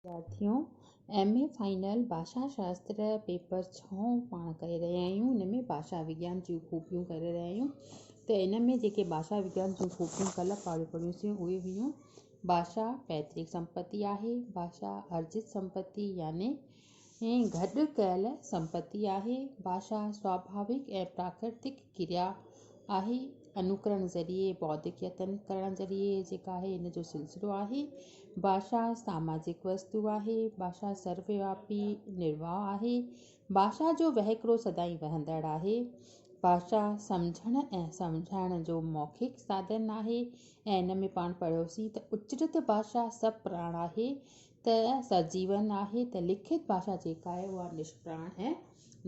وديارٿيو، M A final ڀاشا شاستر paper ڇهون پاڻ ڪري رهيا آهيون. ان ۾ ڀاشا وگيان جون خوبيون ڪري رهيا آهيون ته ان ۾ جيڪي ڀاشا وگيان جون خوبيون ڪلهه پاڙهيون پڙهيونسين اهي هيون ڀاشا پئترڪ سمپتي آهي، ڀاشا ارجت سمپتي يعني گڏ ڪيل سمپتي آهي، ڀاشا سواڀاوڪ ۽ پراڪرتڪ ڪريا آهي، انوڪرڻ ذريعي بوڌڪ يتن ڪرڻ ذريعي جيڪا آهي ان جو سلسلو آهي، ڀاشا ساماجڪ وستو آهي، ڀاشا سرووياپي نرواهه آهي، ڀاشا جو وهڪرو سدائين وهندڙ آهي، ڀاشا سمجهڻ ۽ سمجهائڻ جو موکڪ ساڌن آهي ۽ ان ۾ پاڻ پڙهيوسين ته اچرت ڀاشا سپراڻ آهي ته سجيون آهي ته لکت ڀاشا جيڪا آهي اها نشپراڻ ۽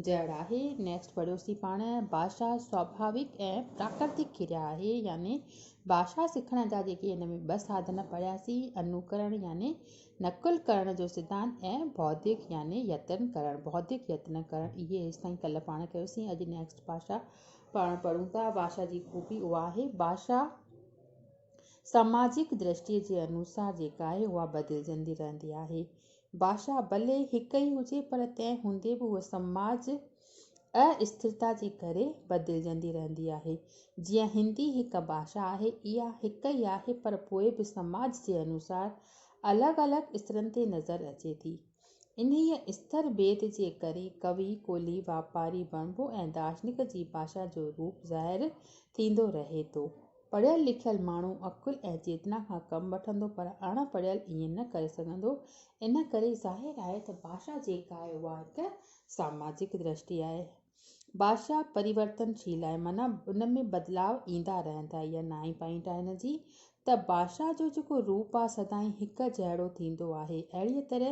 جڙ آهي. نيڪسٽ پڙهيوسين پاڻ ڀاشا سواڀاوڪ ۽ پراڪرتڪ ڪريا آهي يعني ڀاشا سکڻ جا جيڪي هن ۾ ٻه ساڌن پڙهياسين انوڪرڻ يعني نقل ڪرڻ جو سڌانت ۽ بوڌڪ يعني يتن ڪرڻ بوڌڪ يتن ڪرڻ اهي هيستائين ڪلهه پاڻ ڪيوسين اڄ نيڪسٽ ڀاشا پاڻ پڙهون ٿا ڀاشا جي خوبي اها آهي ڀاشا سماجڪ درشٽيء جي انوسار جيڪا آهي اها بدلجندي رهندي آهي. ڀاشا ڀلي هڪ ئي هجي پر تنهن هوندي به اها سماج اسٿرتا جي ڪري بدلجندي رهندي آهي. جيئن هندي هڪ ڀاشا آهي، اها هڪ ئي آهي پر پوء به سماج جي انوسار الڳ الڳ استرن تي نظر اچي ٿي. انهيء استر ڀيد جي ڪري ڪوي، ڪولهي، واپاري، بڻڀو ۽ دارشنڪ جي ڀاشا جو روپ ظاهر ٿيندو رهي ٿو. پڙهيل لکيل ماڻهو عقل ۽ چيتنا کان ڪم وٺندو پر اڻ پڙهيل ائين نه ڪري سگهندو. ان ڪري ظاهر آهي ته ڀاشا جيڪا آهي اها هڪ ساماجڪ درشٽي آهي. ڀاشا پريورتنشيل آهي معنيٰ ان ۾ بدلاء ايندا رهن ٿا. اها نائين پوائنٽ آهي هن جي ته ڀاشا جو جيڪو روپ آهي سدائين هڪ جهڙو ٿيندو آهي. اهڙيء طرح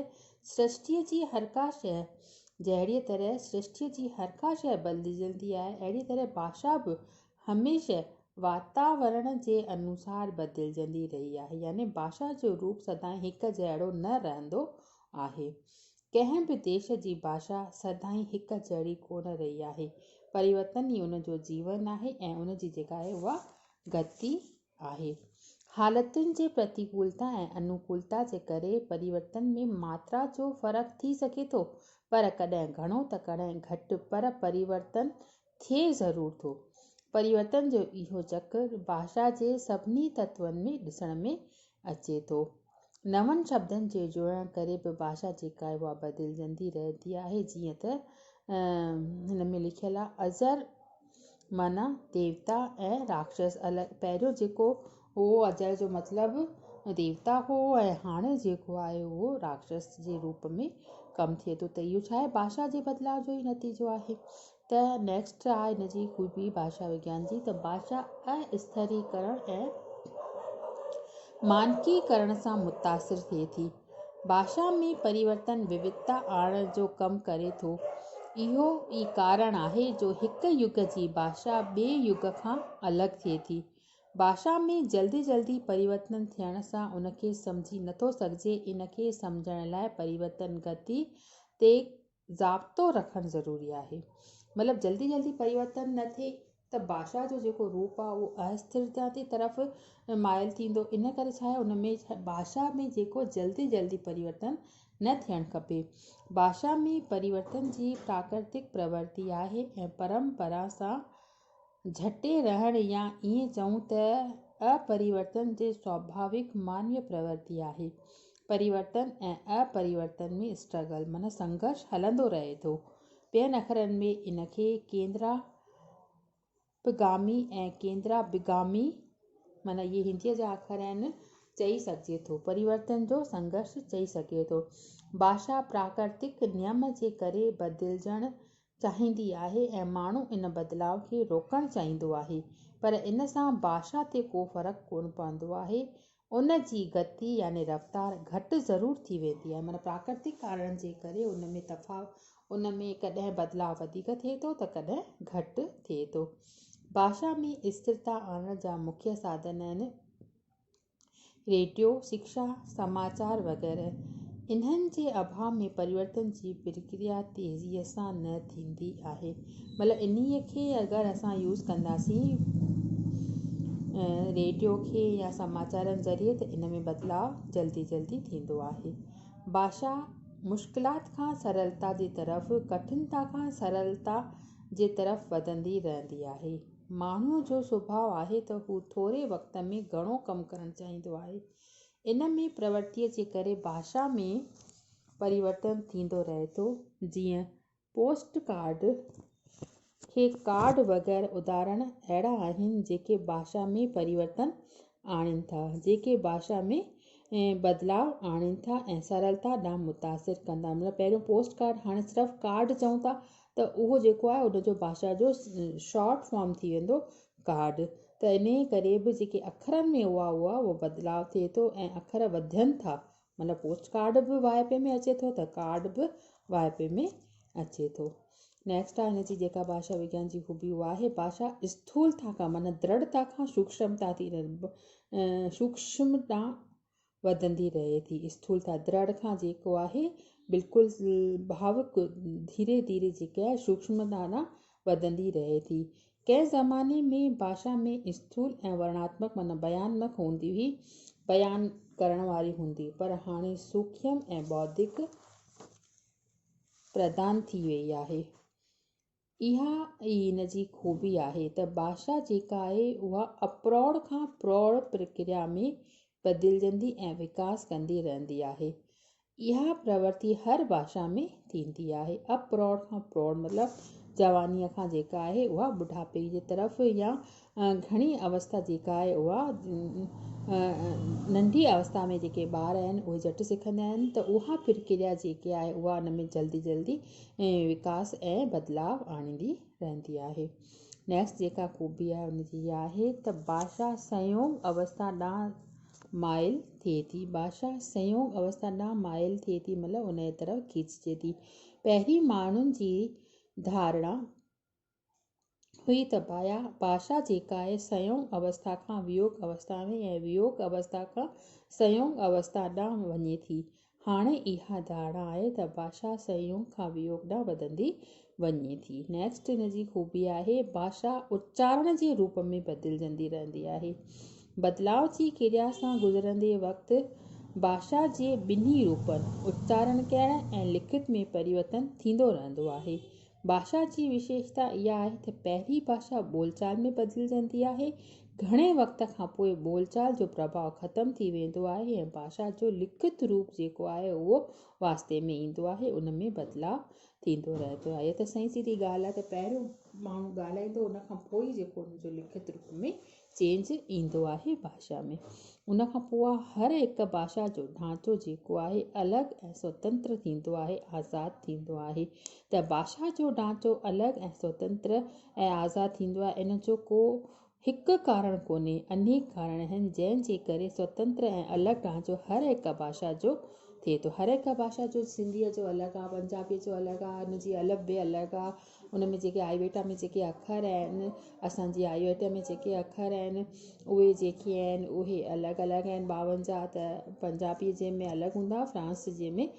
سرشٽيء جي هرڪا شيء جهڙيء طرح سرشٽيء جي هرڪا شيء بدلجندي آهي اهڙيء طرح ڀاشا به هميشه واتاورڻ جي انوسار بدلجندي رهي آهي يعني ڀاشا جو روپ سدائين هڪ جهڙو نه رهندو آهي. ڪنهن به ديش جي ڀاشا سدائين هڪ جهڙي ڪونه رهي آهي. پريورتن ئي ان جو جيون آهي ۽ ان جي جيڪا آهي اها گتي آهي. حالتن جي پرتيڪولتا ۽ انوڪولتا جي ڪري پريورتن ۾ ماترا جو فرق ٿي سگهي ٿو پر ڪڏهن گهڻو ته ڪڏهن گهٽ پر پريورتن ٿئي ضرور ٿو. پريورتن جو اهو چڪر ڀاشا جي سڀني تتون ۾ ڏسڻ ۾ اچي ٿو. نون شبدن جي جوڙڻ ڪري به ڀاشا جيڪا آهي اها بدلجندي رهندي آهي جيئن ته هن ۾ لکيل آهي ازر معنيٰ ديوتا ۽ راڪشس الڳ پهريون جيڪو هو ازر جو مطلب ديوتا هو ۽ هاڻي جيڪو آهي اهو راڪشس جي روپ ۾ ڪم ٿئي ٿو ته اهو ڇا آهي ڀاشا جي بدلاء جو ئي نتيجو آهي. ته نيڪسٽ آهي هن جي خوبي ڀاشا وگيان جي ته ڀاشا اسٿريڪرڻ ۽ مانڪيڪرڻ سان متاثر ٿئي ٿي. ڀاشا ۾ پريورتن ووڌتا آڻڻ جو ڪم ڪري ٿو. اهو ئي ڪارڻ آهي جو هڪ يگ جي ڀاشا ٻئي يگ کان الڳ ٿئي ٿي. ڀاشا ۾ جلدي جلدي پريورتن ٿيڻ سان ان کي سمجهي نٿو سگهجي. ان کي سمجهڻ لاء پريورتن گتي تي ضابطو رکڻ ضروري آهي. مطلب جلدي جلدي پريورتن نه ٿئي ته ڀاشا جو جيڪو روپ آهي اهو اسٿرتا جي طرف مائل ٿيندو ان ڪري ڇا آهي ان ۾ ڀاشا ۾ جيڪو جلدي جلدي پريورتن نه ٿيڻ کپي. ڀاشا ۾ پريورتن جي پراڪرتڪ پرورتي آهي ۽ پرمپرا سان جهٽي رهڻ يا ائين چئون ته اپريورتن جي سواڀاوڪ مانويه پرورتي آهي. پريورتن ۽ اپريورتن ۾ اسٽرگل معنيٰ سنگهرش هلندو رهي ٿو. ٻين اکرن ۾ ان کي ڪيندرا پگامي ۽ ڪيندرا بگامي معنيٰ اهي هنديء جا اکر آهن چئي سگهجي ٿو. پريورتن جو سنگهرش چئي سگهجي ٿو. ڀاشا پراڪرتڪ نيم جي ڪري بدلجڻ چاهيندي آهي ۽ ماڻهو ان بدلاء کي روڪڻ چاهيندو آهي پر ان سان ڀاشا تي ڪو فرق ڪونه پوندو آهي ان جي گتي يعني رفتار گهٽ ضرور ٿي ويندي آهي معنيٰ پراڪرتڪ ڪارڻن جي ڪري ان ۾ تفا ان ۾ ڪڏهن بدلاء وڌيڪ ٿئي ٿو ته ڪڏهن گهٽ ٿئي ٿو. ڀاشا ۾ اسٿرتا آڻڻ جا مکيه ساڌن آهن. ريڊيو، شڪشا، سماچار وغيره. انهن جي اڀاء ۾ پريورتن جي پرڪريا تيزيء سان نه ٿيندي آهي. مطلب انهيء کي اگر اسان يوز ڪنداسين ريڊيو کي يا سماچارن ذريعي ته ان ۾ بدلاء جلدي جلدي ٿيندو آهي. ڀاشا مشڪلات کان سرلتا جي طرف، ڪٺنتا کان سرلتا جي طرف وڌندي رهندي آهي. ماڻهوء جو سڀاء آهي ته هو ٿوري وقت ۾ گهڻو ڪم ڪرڻ چاهيندو آهي. ان ۾ پرورتيء جي ڪري ڀاشا ۾ پريورتن ٿيندو رهي ٿو. جيئن پوسٽ ڪارڊ کي ڪارڊ وغيره اداهرڻ اهڙا آهن جيڪي ڀاشا ۾ پريورتن آڻين ٿا، جيڪي ڀاشا ۾ بدلاء آڻين ٿا ۽ سرلتا ڏانهن متاثر ڪندا. مطلب پهريون پوسٽ ڪارڊ هاڻي صرف ڪارڊ چئون ٿا ته اهو جيڪو آهي ان جو ڀاشا جو شارٽ فارم ٿي ويندو ڪارڊ. ته انهيء ڪري به جيڪي اکرن ۾ اها اهو بدلاء ٿئي ٿو ۽ اکر وڌن ٿا. مطلب پوسٽ ڪارڊ به واهپي ۾ اچي ٿو ته ڪارڊ به واهپي ۾ اچي ٿو. نيڪسٽ آهي هن جي جيڪا ڀاشا وگيان جي خوبي اها آهي ڀاشا اسٿولتا کان معنيٰ درڙتا کان سوڪشمتا ٿي سوڪشم ڏانهن وڌندي رهي ٿي. اسٿولتا درڙ کان جيڪو آهي بلڪل ڀاوڪ ڌيري ڌيري جيڪي آهي سوڪشمتا ڏانهن وڌندي رهي ٿي. ڪنهن زماني ۾ ڀاشا ۾ اسٿول ۽ ورڻاتمڪ معنيٰ بيانمڪ هوندي هئي، بيان ڪرڻ واري هوندي هئي، پر هاڻي سوکيم ۽ بوڌڪ پرڌان ٿي ويئي آهي. اها ئي ان جي خوبي آهي ته ڀاشا جيڪا آهي اها اپروڙ کان پروڙ پرڪريا ۾ بدلجندي ۽ وڪاس ڪندي رهندي آهي. اها پرورتي هر ڀاشا ۾ ٿيندي آهي. اپروڙ کان پروڙ مطلب جوانيء کان جيڪا آهي اها ٻڍاپي جي طرف يا گهڻي اوسٿا جيڪا آهي اها ننڍي اوسٿا ۾ جيڪي ٻار آهن اهي جهٽ سکندا آهن ته اها پرڪريا جيڪي آهي اها ان ۾ جلدي جلدي وڪاس ۽ بدلاء آڻيندي رهندي آهي. نيڪسٽ جيڪا خوبي آهي ان جي اها آهي ته ڀاشا سنيوگ اوسٿا ڏانهن مائل ٿئي ٿي. ڀاشا سنيوگ اوسٿا ڏانهن مائل ٿئي ٿي مطلب انهيء طرف کيچجي ٿي. پهرين ماڻهن جي ڌارڻا هئي ته ڀاشا جيڪا آهي سنيوگ اوسٿا کان ويوگ اوسٿا ۾ ۽ ويوگ اوسٿا کان سنيوگ اوسٿا ڏانهن وڃي ٿي. هاڻي اها ڌارڻا آهي ته ڀاشا سنيوگ کان ويوگ ڏانهن وڌندي وڃي ٿي. نيڪسٽ ان جي خوبي آهي ڀاشا اچارڻ جي روپ ۾ بدلجندي رهندي آهي. بدلاء جي ڪريا سان گذرندي وقت ڀاشا جي ٻنهي روپن اچارڻ ڪرڻ ۽ لکت ۾ پريورتن ٿيندو رهندو آهي. ڀاشا جي وشيشتا اها آهي ته پهرين ڀاشا ٻول چال ۾ بدلجندي آهي. گهڻي وقت کان پوء ٻول چال جو پرڀاء ختم ٿي ويندو آهي ۽ ڀاشا جو لکت روپ جيڪو آهي اهو واسطي ۾ ايندو آهي، ان ۾ بدلاء ٿيندو رهندو آهي. اها ته سئين سڌي ڳالهه آهي ته پهريون ماڻهو ڳالهائيندو ان کان پوء ئي جيڪو ان جو لکت روپ ۾ چينج ايندو آهي ڀاشا ۾. ان کان پوء هر هڪ ڀاشا جو ڍانچو جيڪو آهي الڳ ۽ سوتنتر ٿيندو آهي، آزاد ٿيندو آهي. ته ڀاشا جو ڍانچو الڳ ۽ سوتنتر ۽ آزاد ٿيندو آهي ان جو ڪو هڪ ڪارڻ ڪونهي، انيڪ ڪارڻ آهن جنهن جي ڪري سوتنتر ۽ الڳ ڍانچو هر هڪ ڀاشا جو ٿئي ٿو. هر هڪ ڀاشا جو سنڌيء جو الڳ آهي، پنجابيء جو الڳ آهي، ان جي الف بي الڳ آهي، ان ۾ جيڪي آئيويٽا ۾ جيڪي اکر آهن اسان جي آئيويٽا ۾ جيڪي اکر آهن اهي جيڪي آهن اهي الڳ الڳ آهن 52 ته پنجابي جي ۾ الڳ هوندا فرانس جي ۾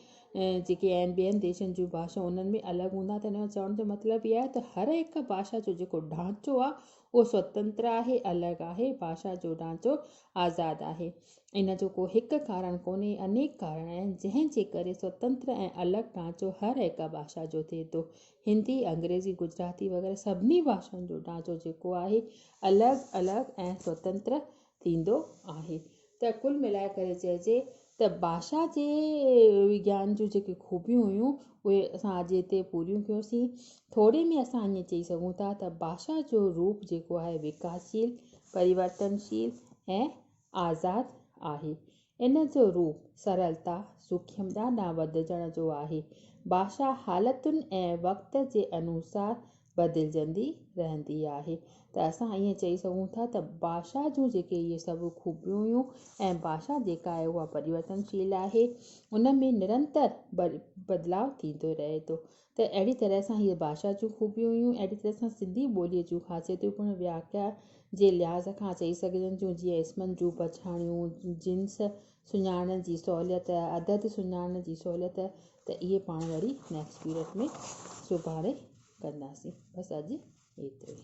جيڪي آهن ٻين ديشن جون ڀاشائون انهن ۾ الڳ هوندا ته ان جو چوڻ جو مطلب اهو آهي ته هر هڪ ڀاشا جو جيڪو ڍانچو آهي اهو سوتنتر آهي الڳ آهي ڀاشا جو ڍانچو آزاد آهي ان جو ڪو هڪ ڪارڻ ڪونهي، انيڪ ڪارڻ آهن، جنهن جي ڪري سوتنتر ۽ الڳ ڍانچو هر هڪ ڀاشا جو ٿئي ٿو. هندي، انگريزي، گجراتي وغيره سڀني ڀاشائن جو ڍانچو جيڪو آهي، الڳ الڳ ۽ سوتنتر ٿيندو آهي. ته ڪل ملائي ڪري چئجي ته ڀاشا جي وگيان جون جيڪي خوبيون هيون، اهي اسان اڄ هتي پوريون ڪيونسين. ٿوري ۾ اسان ائين چئي سگهون ٿا ته ڀاشا جو روپ جيڪو آهي وڪاسشيل، پريورتنشيل ۽ آزاد آهي. ان جو روپ سرلتا، سوکيمتا ڏانهن وڌجڻ جو آهي. ڀاشا حالتن ۽ وقت جي انوسار بدلجندي رهندي آهي ته اسان ائين چئي سگهون ٿا ته ڀاشا جون جيڪي اهي سڀ خوبيون هيون ۽ ڀاشا جيڪا آهي اها پريورتنشيل آهي ان ۾ نرنتر بدلاء ٿيندو رهي ٿو ته اهڙي طرح سان هيء ڀاشا جون خوبيون هيون، اهڙي طرح سان سنڌي ٻوليء جون خاصيتون پڻ وياڪيا جي لحاظ کان چئي سگهجن ٿيون، جيئن اسمن جون پڇاڙيون، جنس سڃاڻڻ جي سهوليت، عدد سڃاڻڻ جي سهوليت ته اهي پاڻ وري نيڪسٽ پيريڊ ۾ سڀاڻي ڪنداسين. بس اڄ ايترو ئي.